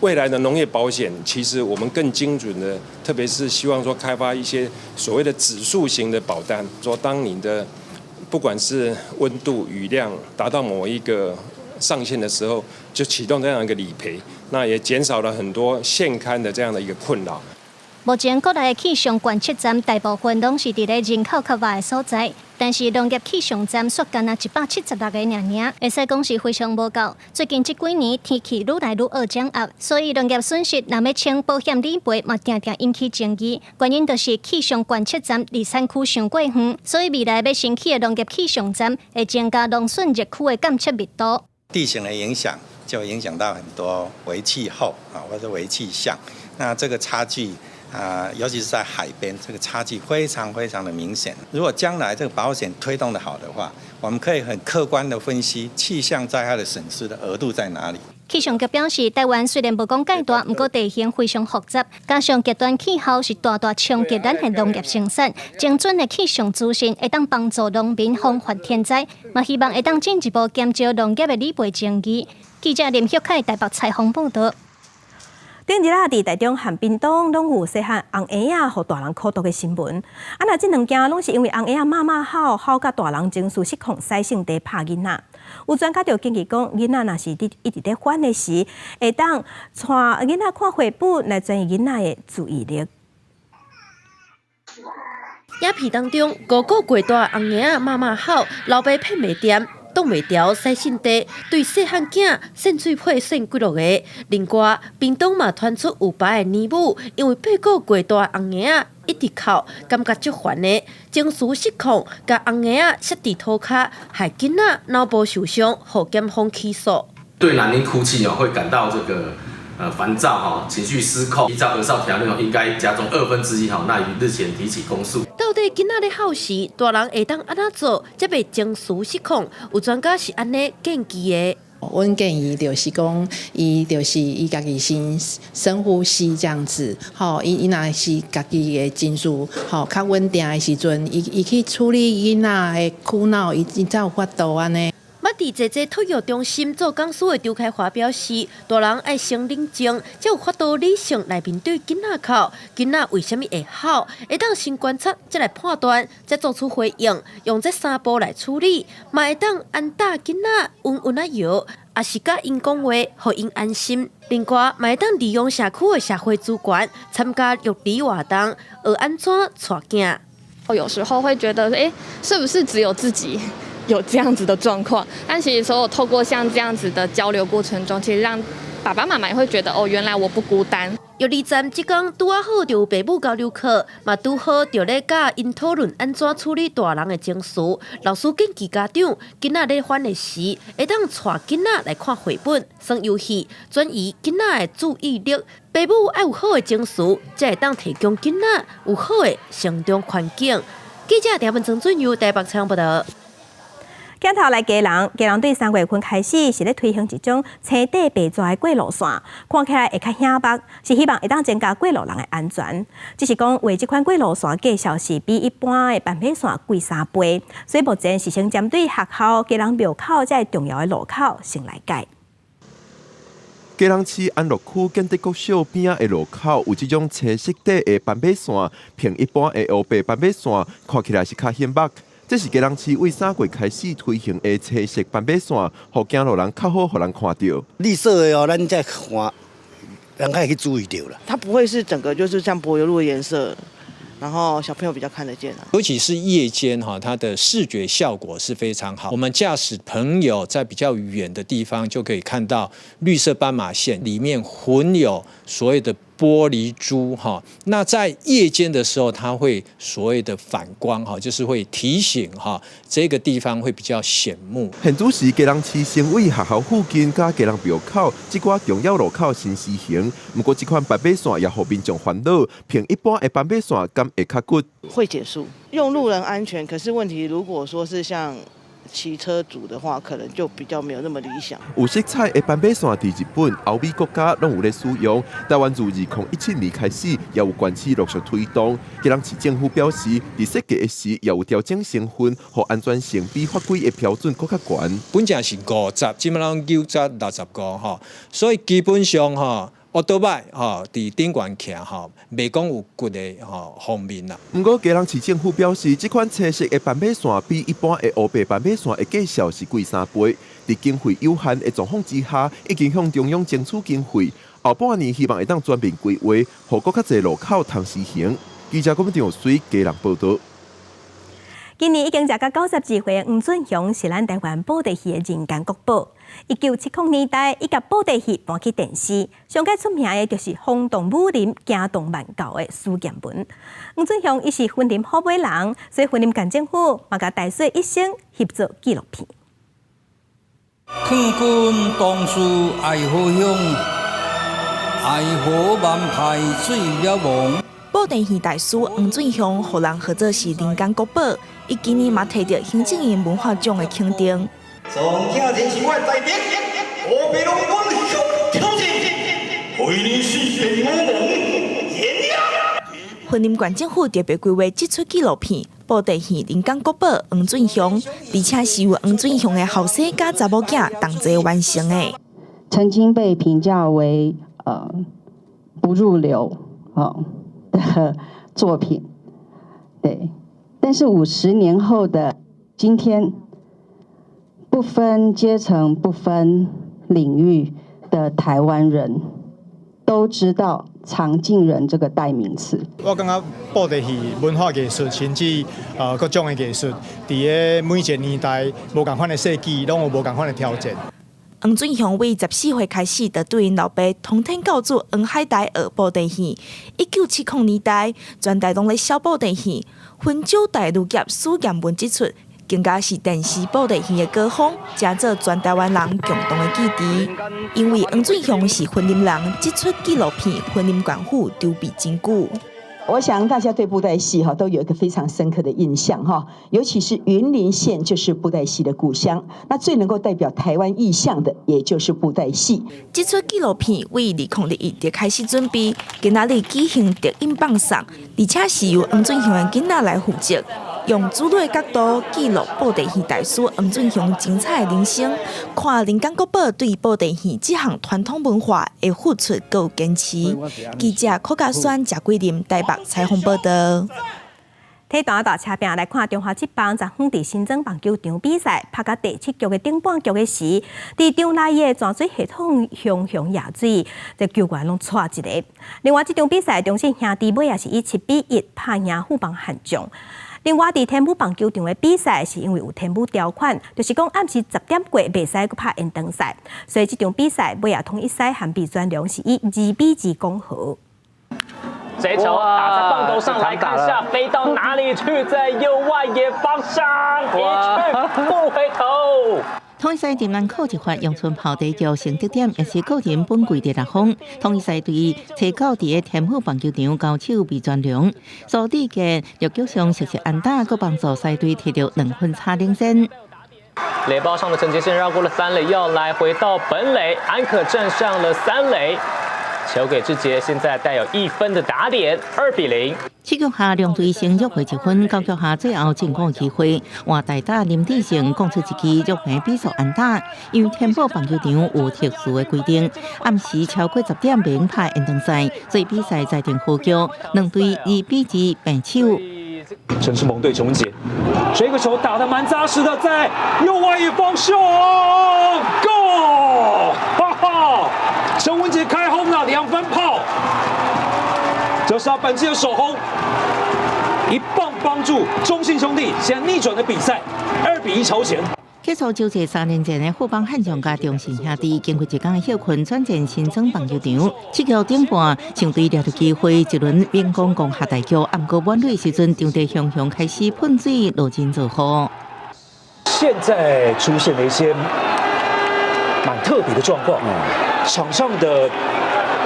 未來的農業保險，其實我們更精準的，特別是希望說開發一些所謂的指數型的保單，說當你的不管是溫度、雨量達到某一個上限的時候，就啟動這樣一個理賠，那也減少了很多現勘的這樣的一個困擾。目前國內的氣象觀測站大部分攏是佇咧人口較密的所在，但是農業氣象站卻干焦176個爾爾，會使講是非常無夠。最近這幾年天氣愈來愈惡掌握，所以農業損失若欲請保險理賠嘛，定定引起爭議。原因就是氣象觀測站離產區傷過遠，所以未來欲新起的農業氣象站會增加農損熱區的監測密度。地形的影響就影響到很多微氣候啊，或者微氣象，那這個差距。啊，尤其是在海邊，這個差距非常非常的明顯。如果將來這個保險推動得好的話，我們可以很客觀的分析氣象災害的損失的額度在哪裡。氣象局表示，台灣雖然無講蓋大，毋過地形非常複雜，加上極端氣候是大大衝擊咱的農業生產。精準的氣象資訊會當幫助農民防範天災，嘛希望會當進一步減少農業的理賠爭議。記者林旭凱台北採訪報導。頂日仔佇台中和屏東攏有細漢紅嬰仔予大人苦毒的新聞。啊，若這兩件攏是因為紅嬰仔媽媽吼吼共大人情緒失控，使性地拍囡仔。有專家就建議講，囡仔若是佇一直咧煩的時，會當帶囡仔看繪本來轉移囡仔的注意力。影片當中，5個月大紅嬰仔媽媽吼，老爸騙袂恬。擋袂牢，洗身地，對細漢囝搧喙皮搧幾落个。另外，屏東嘛傳出有爸的奶母，因為8個月大紅嬰仔一直哭，感覺足煩的，情緒失控，共紅嬰仔摔佇塗跤，害囡仔腦部受傷，予檢方起訴。對男嬰哭泣哦，會感到這個煩躁哈，情緒失控，依照兒少條例應該加重1/2哈，那於日前提起公訴。到底囡仔咧哭時，大人會當按怎做，才袂情緒失控？有專家是按呢建議的。阮建議就是講，伊就是伊家己先深呼吸這樣子，吼，伊若是家己的情緒吼較穩定的時陣，伊去處理囡仔的哭鬧，伊才有法度按呢。捌佇濟濟托育中心做講師的周開華表示，大人愛先冷靜，才有法度理性來面對囡仔哭。囡仔為啥物會哭？會當先觀察，再來判斷，再做出回應，用這三步來處理，嘛會當按搭囡仔溫溫仔搖，抑是佮𪜶講話，予𪜶安心。另外，嘛會當利用社區的社會資源，參加育兒活動，學按怎帶囝。我有時候會覺得，欸，是不是只有自己有這樣子的狀況？但其實所有透過像這樣子的交流過程中，其實讓爸爸媽媽也會覺得，哦，原來我不孤單。育兒站這工拄仔好就有爸母交流課，嘛拄好就咧佮𪜶討論按怎處理大人的情緒。老師建議家長，囡仔咧煩的時，會當帶囡仔來看繪本、耍遊戲，轉移囡仔的注意力。爸母愛有好的情緒，才會當提供囡仔有好的成長環境。記者陳文曾俊佑台北採訪報導。鏡頭來基隆，基隆對3月份開始是咧推行一種青底白紙的過路線，看起來會較顯目，是希望會當增加過路人的安全。只是講畫這款過路線價數是比一般的斑馬線貴3倍，所以目前是先針對學校、基隆廟口這重要的路口先來改。基隆市安樂區建德國小邊仔的路口有這種青色底的斑馬線，比一般的烏白斑馬線看起來是較顯目。這是基隆市為3月開始推行的青色斑馬線，予行路人較好予人看著。綠色的哦，咱再看，人較會去注意著啦。它不會是整個就是像柏油路的顏色，然後小朋友比較看得見啊。尤其是夜間哈，它的視覺效果是非常好。我們駕駛朋友在比較遠的地方就可以看到綠色斑馬線裡面混有所謂的玻璃珠哈。那在夜間的時候，它會所謂的反光哈，就是會提醒哈，這個地方會比較顯目。現主時基隆市成為學校附近佮基隆廟口這寡重要路口新施行，毋過這款斑馬線也予民眾煩惱，憑一般的斑馬線敢會較骨？會減速，用路人安全，可是問題如果說是像騎車族的話，可能就比較沒有那麼理想。有色彩的斑馬線佇日本、歐美國家攏有咧使用。台灣自2017年開始，也有縣市陸續推動。基隆市政府表示，佇設計的時也有調整成分，予安全性比法規的標準閣較懸。本來是50，這擺攏90、65吼，所以基本上吼。烏多擺吼，佇頂懸徛吼，袂講有骨的吼方面啦。毋過，基隆市政府表示，這款青色的斑馬線比一般的烏白斑馬線的價數是貴3倍。佇經費有限的狀況之下，已經向中央爭取經費，後半年希望會當全面規劃，予閣較濟路口通實行。記者郭長水基隆報導。今年已經食到92歲的黃俊雄是咱台灣布袋戲的人間國寶。1970年代，伊共布袋戲搬去電視，上蓋出名的就是轟動武林、驚動萬教的史艷文。黃俊雄伊是雲林虎尾人，所以雲林縣政府嘛共大師一生翕做紀錄片。勸君當初愛好鄉，愛好萬派水了亡。布袋戲大師黃俊雄，予人號做是人間國寶。伊今年嘛提著行政院文化獎的肯定。總聽人是我的大敵，何必攏阮向挑戰？為你是電我夢。雲林縣政府特別規劃這齣紀錄片《布袋戲人間國寶黃俊雄》，而且是由黃俊雄的後生佮查某囝同齊完成的。曾經被評價為不入流的作品，對。但是50年後的今天，不分階層、不分領域的台灣人都知道藏鏡人這個代名詞。我感覺布袋戲文化藝術，甚至各種的藝術，佇個每一個年代無仝款的世紀，攏有無仝款的挑戰。黃俊雄為14歲開始，就對𪜶老爸通天教主黃海岱學布袋戲。1970年代，全台攏咧燒布袋戲，雲州大女俠史艷文這齣，更加是電視布袋戲的高峰，成做全台灣人共同的記憶。因為黃俊雄是雲林人，這齣紀錄片雲林縣府籌備真久。我想大家對布袋戲哈都有一個非常深刻的印象哈，尤其是雲林縣就是布袋戲的故鄉，那最能夠代表台灣意象的，也就是布袋戲。這齣紀錄片為2021就開始準備，今仔日舉行電影放送，而且是由黃俊雄的囡仔來負責，用子女的角度記錄布袋戲大師黃俊雄精彩的人生，看人間國寶對布袋戲這項傳統文化的付出閣有堅持。記者柯家宣、謝桂林台北採訪報導。體壇大車拼來看中華職棒昨昏佇新莊棒球場比賽，拍到第七局的頂半局的時，佇場內的泉水系統雄雄溢水，這球員攏掣一个。另外，這場比賽中信兄弟尾仔是以7比1拍贏富邦悍將。另外，佇天母棒球場的比賽是因為有天母條款，就是講暗時10點過袂使閣拍延長賽，所以這場比賽尾仔統一賽和味全龍是以2比2講和。這球打在棒頭上，來看下飛到哪裡去？在右外野方向，一去不回頭。統一獅林南一發陽春炮第一局先得點，也是個人本季第六轟。統一獅對初九佇个天母棒球場交手味全龍，蘇智傑六局上實施安打，閣幫助獅隊提著2分差領先。壘包上的陳傑憲繞過了三壘，要來回到本壘，安可站上了三壘。球給志傑，現在帶有1分的打點，2比0。七局下兩隊先約回1分，九局下最後進攻機會，換大打林智勝攻出一支約平比數安打。因為天母棒球場有特殊的規定，暗時超過10點袂用拍延長賽，所以比賽裁定和局，兩隊2比2平手。陳詩蒙對陳文傑，這個球打得蠻紮實的，在右外野方向，Go！哈哈，陳文傑開轟了2分炮，這是他本季的首轟，一棒幫助中信兄弟先逆轉的比賽，2比1超前。結束招這三年前的富邦悍將佮中信兄弟，經過一工的歇睏，轉戰新莊棒球場。七局頂半，強隊掠著機會，一輪猛攻攻下大局，毋過滿壘時陣，場地雄雄開始噴水落真做雨。現在出現了一些蠻特別的狀況，場上的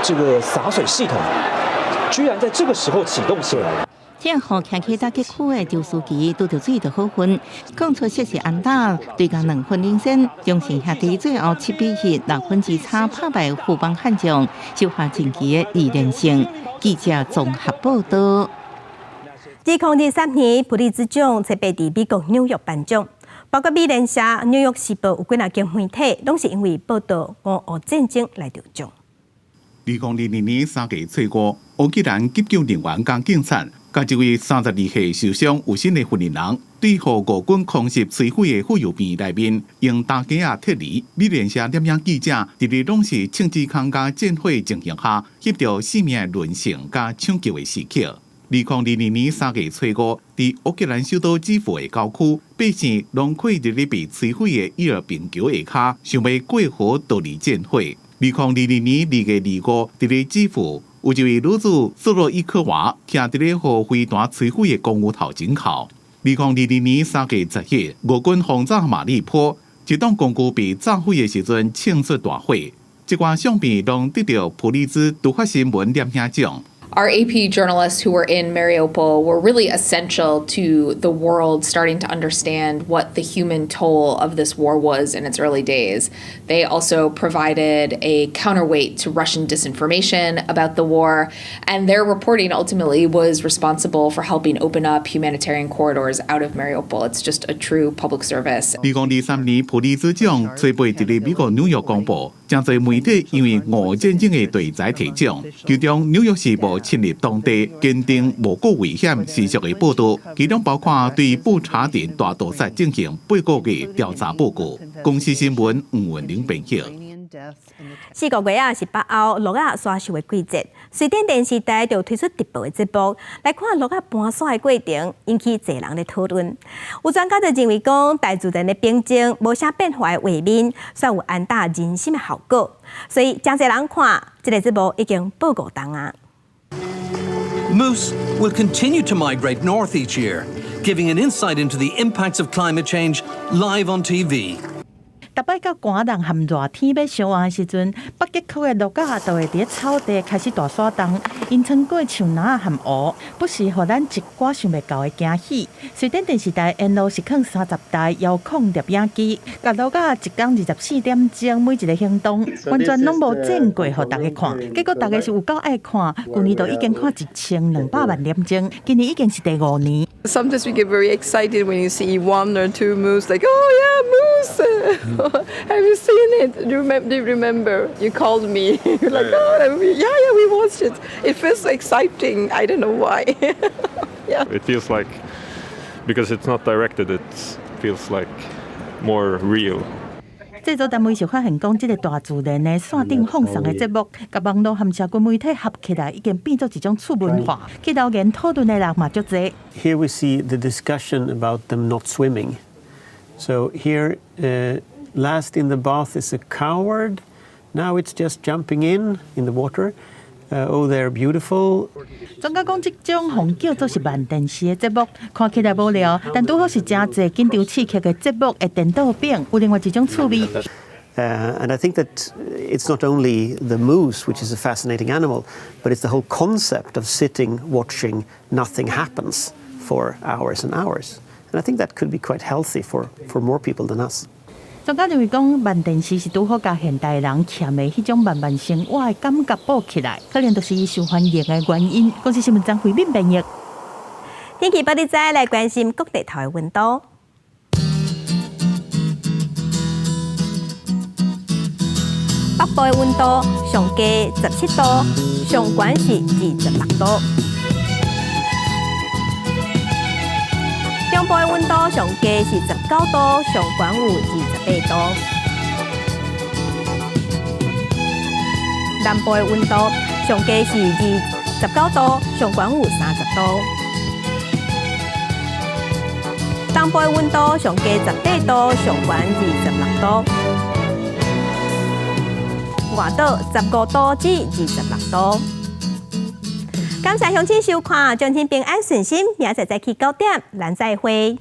這個灑水系統居然在這個時候啟動起來。天雨騎起打結區的周書記拄著水就好分，控出攝氏安打，對攻2分領先。中信兄弟最後7比16分之差拍敗富邦悍將，收下近期的二連勝。記者綜合報道。2023年普利茲獎特別佇美國紐約頒獎，包括美聯社、紐約時報有幾若間媒體，攏是因為報導烏俄戰爭來得獎。2022年3月初五，烏克蘭急救人員佮警察，佮一位32歲受傷有身的婦人，對予俄軍空襲摧毀的婦幼病院內面，用擔架仔撤離。美聯社攝影記者佇咧攏是銃子空佮戰火情形下，翕著生命淪陷佮搶救的時刻。2022年3月初五，佇烏克蘭首都基輔的郊區，百姓攏跪佇咧被摧毀的伊爾平橋下跤，想欲過河逃離戰火。2022年2月25，佇咧基輔，有一位女子斯洛伊科娃，徛佇咧予飛彈摧毀的公寓頭前哭。2022年3月11，俄軍轟炸馬利坡，一棟公寓被炸毀的時陣，衝出大火。這寡相片攏得著普利茲突發新聞攝影獎。 Our AP journalists who were in Mariupol were really essential to the world starting to understand what the human toll of this war was in its early days. They also provided a counterweight to Russian disinformation about the war, and their reporting ultimately was responsible for helping open up humanitarian corridors out of Mariupol. It's just a true public service. 2023年普利茲獎初八佇咧美國紐約公布，誠濟媒體因為俄戰爭的題材提獎，其中《紐約時報》深入當地堅定無顧危險持續的報導，其中包括對布查鎮大屠殺進行8個月調查報告。公視新聞吳文玲編譯。四個月啊，是北歐鹿仔沙秀的季節。瑞典電視台就推出直播的節目，來看鹿仔搬徙的過程，引起濟人的討論。有專家就認為講，大自然的平靜、無啥變化的畫面，算有安撫人心的效果。所以，誠濟人看這個節目已經播5冬啊。 Moose will continue to migrate north each year, giving an insight into the impacts of climate change live on TV. 逐擺到寒冷和熱天欲相倚的時陣，北極區的鹿仔就會佇草地開始大徙動，𪜶穿過樹林和湖，不時予咱一寡想袂到的驚喜。瑞典電視台沿路實囥30台遙控攝影機，共鹿仔一工24點鐘每一个行動，完全攏無剪過，予大家看。結果大家是有夠愛看，舊年就已經看1200萬點鐘，今年已經是第五年。 Sometimes we get very excited when you see one or two moose, like, oh yeah, moose! Have you seen it? Do you remember? You called me. You're like, oh, yeah, we watched it. It feels so exciting. I don't know why. Yeah. It feels like, because it's not directed, it feels like more real. 製作單位是發現講，這个大自然的線頂放送的節目，佮網路和社群媒體合起來，已經變做一種次文化。去留言討論的人嘛足濟。 Here we see the discussion about them not swimming. So here, last in the bath is a coward. Now it's just jumping in the water. Oh, they're beautiful. 專家講，這種予人叫做是慢電視的節目，看起來無聊，但拄好是誠濟緊張刺激的節目的顛倒版，有另外一種趣味。 And I think that it's not only the moose, which is a fascinating animal, but it's the whole concept of sitting, watching, nothing happens for hours and hours. And I think that could be quite healthy for more people than us. 專家認為講，慢電視是拄好共現代人欠的彼種慢慢生活的感覺補起來，可能就是伊受歡迎的原因。公視新聞張惠敏編譯。天氣報你知，來關心各地頭的溫度。北部的溫度上低17度，上懸是26度。中部的溫度上低是19度，上懸有28度。南部的溫度上低是29度，上懸有30度。東東部的溫度上低18度，上懸26度。外島15度至26度。感謝鄉親收看，祝親平安順心，明仔載早起9點，咱再會。